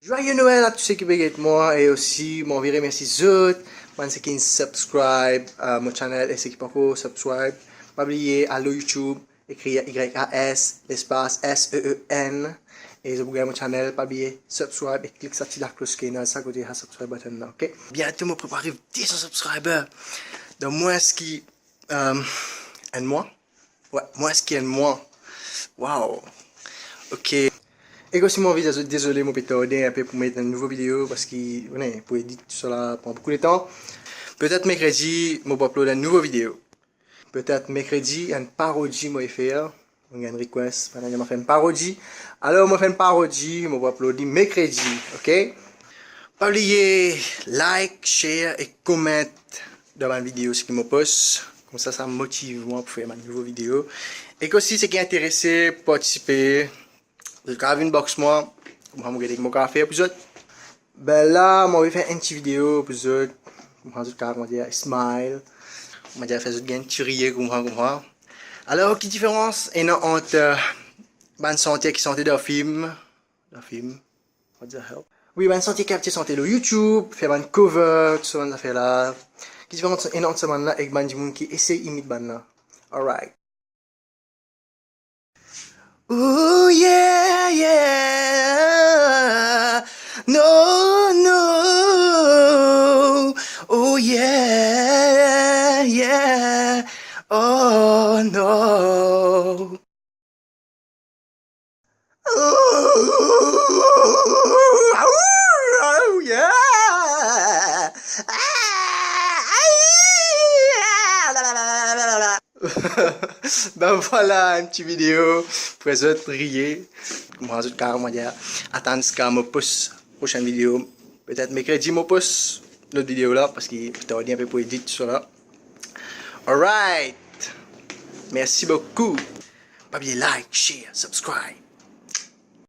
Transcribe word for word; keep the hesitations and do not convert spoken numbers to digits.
Joyeux Noël à tous ceux qui regardent moi, e osi mo anvi remersi zot, bann seki inn subscribe, euh, mo channel, e seki pankor subscribe, pa bliye al lor YouTube, ekrir Y A S, lespas S E E N, e zot pou gagn mo channel, pa bliye subscribe e klik sa ti laklos ki ena sa kote sa subscribe button la, ok? Biento mo prepare de san subscriber. Dan mwins ki, euh, enn mwa? Wi, mwins ki enn mwa. Wow. Ok. E osi mo anvi dir zot dezole, mo pe tarde inpe pou met enn nouvo video, parski, ou kone, pou edit tousala pran boukou letan. Petet merkredi, mo pou upload enn nouvo video. Petet merkredi, enn parodi mo fer. Mo gagn request, bann la dir mo fer enn parodi. Alor, mo fer enn parodi, mo pou upload li merkredi, ok? Pa bliye like, share e comment dan bann video seki mo post. Koumsa, sa motiv mwa pou fer bann nouvo video. E osi, seki interese partisipe, zot kav inbox mwa, koumsa mo gete ki mo kav fer pou zot. Be la, mo anvi fer enn ti video pou zot. Koumsa zot kav, koumadir, smile. Koumadir, fer zot gagn ti riye, koumsa, koumsa. Alor, ki diferans ena ant, euh, bann santer ki sante dan fim, dan fim, what the hell? Wi, bann santer ki abitie sante lor YouTube, fer bann cover, tou sa bann zafer la. Ki diferans ena ant sa bann la ek bann dimoun ki esey imit bann la? Alright. Ooh, yeah, yeah. No, no. Oh, yeah, yeah. Oh, no. Oh, yeah. Ben vwala, enn ti video pou zot riye. Mwa, zot kav, koumadir, atann ziska mo post prosenn video. Petet merkredi mo post lot video la, parski mo tarde inpe pou edit tousala. Alright. Mersi boukou. Pa bliye like, share, subscribe.